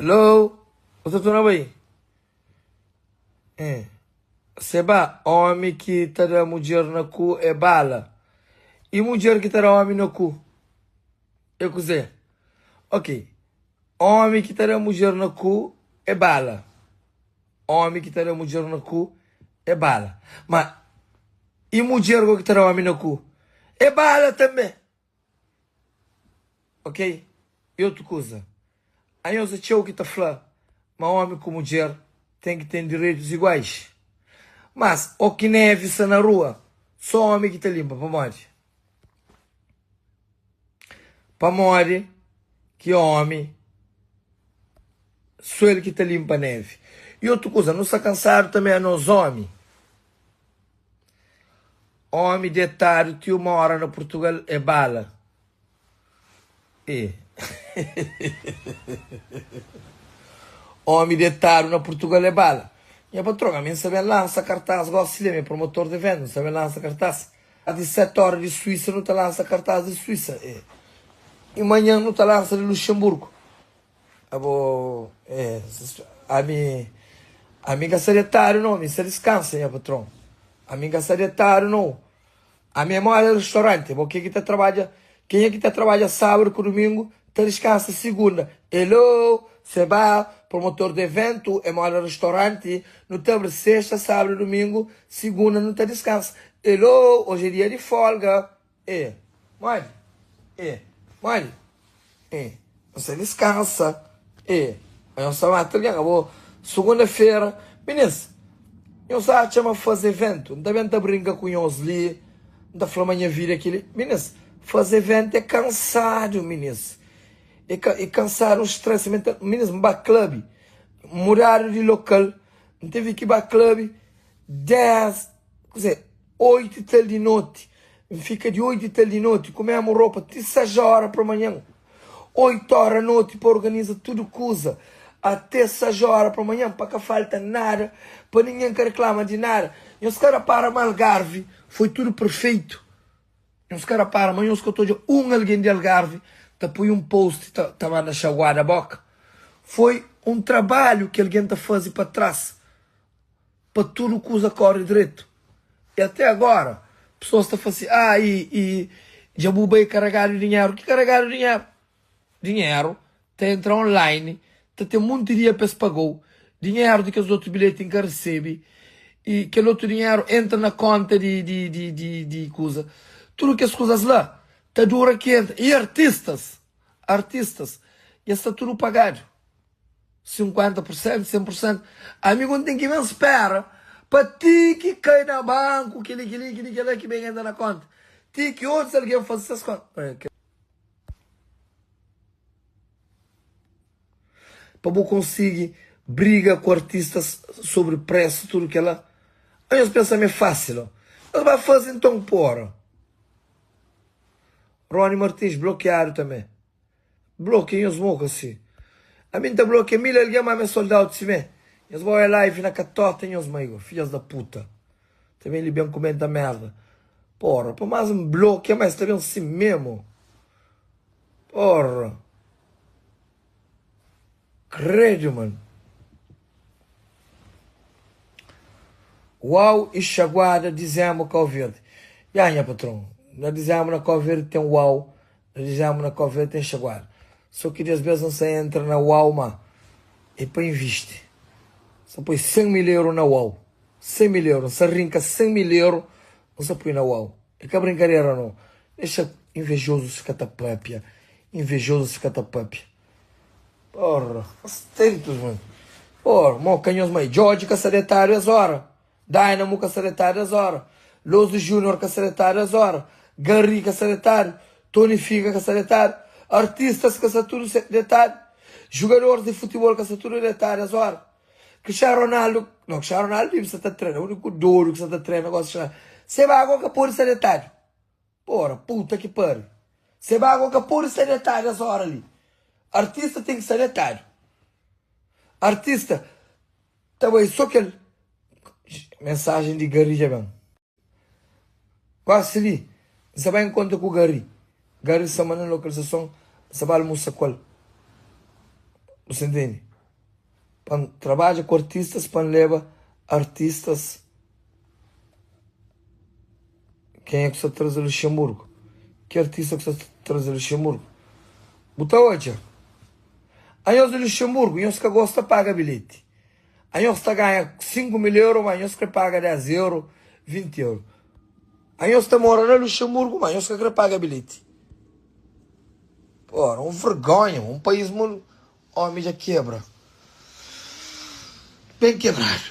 Hello, bu ta torna bai? Eh. Seba, omi ki ta da mudjer na ku é bala. I mudjer ki ta da omi na ku é kuzê? Ok, omi ki ta da mudjer na ku é bala. Omi ki ta da mudjer na ku é bala. Ma i mudjer go ki ta da omi na ku é bala tanbê. Ok? I otu kuza, anhos é txeu ki ta fla ma omi ku mudjer ten ki ten direitus iguais. Mas, o ki nevi sta na rua, so omi ki ta linpa. Pamodi? Pamodi ki omi so el ki ta linpa nevi. I otu kuza, nu sta kansadu tanbe anos omi. Omi detadu ti uma ora na Portugal é bala. E Omi detadu na Portugal é bala. Nha patron, ami N sa ben lansa kartaz gosi li, ami é promotor di eventu, N sa ben lansa kartaz. Di 7 ora di Suísa nu ta lansa kartaz di Suísa. E I manhan nu ta lansa di Luxemburgo. Abo é ami ami ka sta detadu no, ami sta diskansa nha patron. Ami ka sta detadu no. Ami é moda restaurante, bo ke ki ta trabadja, kenha ki ta trabadja sábadu ku dumingu ta diskansa sigunda. Hello, Seba, promotor di eventu, é moda restaurante, nu ta abri sexta, sábadu, dumingu, sigunda nu ta diskansa. Hello, oji é dia di folga. E, modi? E, modi? E, N sta diskansa. E, ma nhos ta mata algen. Abo, sugunda-fera, minis, nhos ta atxa ma faze eventu? N ta ben ta brinka ku nhos li, N ta fla ma nha vida é kel-li. Minis, faze eventu é kansadu, minis. É ka, é kansadu, un stress mental. Minis, N ba klabi, mudadu di lokal, N tevi ki ba klabi 10, kuzê? 8 i tal di noti, N fika di 8 i tal di noti ku memu ropa ti 6 ora pa manhan. 8 ora noti pa organiza tudu kuza ate 6 ora pa manhan pa ka falta nada, pa ningen ka reklama di nada. Nhos ka rapara ma Algarvi foi tudu perfeitu? Nhos ka rapara ma nhos ka ta odja un algen di Algarvi ta poi un post ta ta manda xaguada boka? Foi un trabalhu ki algen ta faze pa tras. pa tudu kuza kóre dretu. I até agóra, pesoas ta fla si, Ah, i, i dja bu bai karegadu dinheru. Ki karegadu dinheru? Dinheru ta entra online, ta ten monti dia pa es paga-u. Dinheru di kes otu bilheti N ka resebe. I kel otu dinheru entra na kónta di, di, di, di, di kuza. Tudu kes kuzas la ta dura ki entra. I artistas? Artistas dja sta tudu pagadu. 50 por sentu, 100 por sentu. Ami ku N ten ki ben spera pa ti ki kai na banku kili, kili, kili, kila ki ben entra na konta. Ti ki otus algen faze ses konta. Pa bu konsigi briga ku artistas sobri presu tudu kela. Nhos pensa ma é fásil o? Nhos ba faze nton pora. Rony Martins blokiadu tanbe. Blokia nhos moka si. Ami nta blokia mil algen ma ami é sold out simé. Nhos ba oia live na katota nhos mai go filhas da puta. Ta ben li ben kumenta merda. Porra pa mas n blokia ma es ta ben si memo. Porra. Credo mano. Uau e xaguada dizembro Cabo Verde. Ya nha patron, na dizembro na Cabo Verde tem uau, na dizembro na Cabo Verde tem xaguada. Só que des bes não sa entra na uau ma é pa invisti. Sa poi 100 mil euro na uau, 100 mil euro, sa rinca 100 mil euro, não sa poi na uau. É ka brincadeira não. Deixa invejosos fica ta papia, invejosos fica ta papia. Porra, faz tempos, mano. Porra, mo ka nhos mai. George ka sta detadu es hora. Dynamo ka sta detadu es hora. Loso Junior ka sta detadu es hora. Gary ka sta detadu. Tony Figa ka sta detadu. Artistas ka sta tudu detadu. Jugadores di futebol ka sta tudu detadu es hora. Cristiano Ronaldo, no, Cristiano Ronaldo debe sta ta trena. Único dodu ki sta ta trena gosi. Seba ago ka pode sta detadu. Porra, puta ki pari. Se bagua ka pode sta detadu es ora li. Artista ten ki sta detadu. Artista ta bai so kel mensajen di Gary dja ben. Gosi li, N sta bai nkontra ku Gary. Gary sta manda-m lokalizason, N sta bai almusa ku el. Bu sta ntende? Pa N trabadja ku artistas, pa N leba artistas. Kenha ku sta traze Luxemburgo? Ki artista ku sta traze Luxemburgo? Bu ta odja. Anhos di Luxemburgo, nhos ka gosta paga bilheti. Anhos ta ganha 5 mil euro, ma nhos kre paga 10 euro, 20 euro. Anhos ta mora na Luxemburgo, ma nhos ka kre paga bilheti. Ora, un vergonha, un país Omi dja kebra. Ben kebradu.